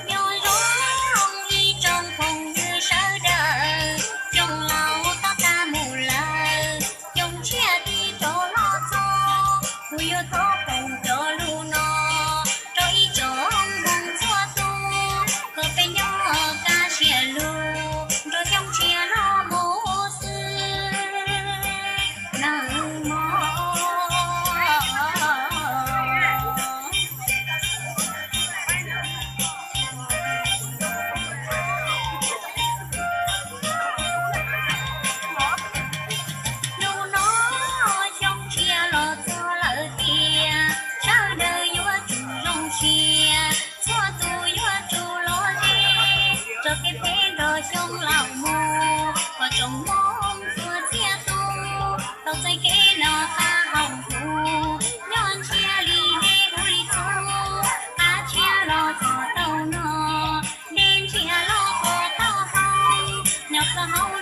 Nyob zoo ib tsoom phooj ywg sawv daws, xyoo laus tau tag mus lawm, xyoo tshiab twb rov los txog, kuv yuav thov foom cov lus no rau ib tsoom hmoob txhua tus, kom peb nyob kaj siab lug nrog xyoo tshiab los mus xwb nawb mog. Hnub no xyoo tshiab los txog lawm tiag, sawv daws yuav tsum zoo siab, txhua tus yuav tsum los ze, tso kev phem nrog xyoo laus mus, kom tsoom hmoob txhua txhia tus tau txais kev noj qab haus huv, nyob ntsiag li dej huv li txhuv, qab tshiab los txog tau noj, dej ntsiag los txog tau haus, nyob txog hauv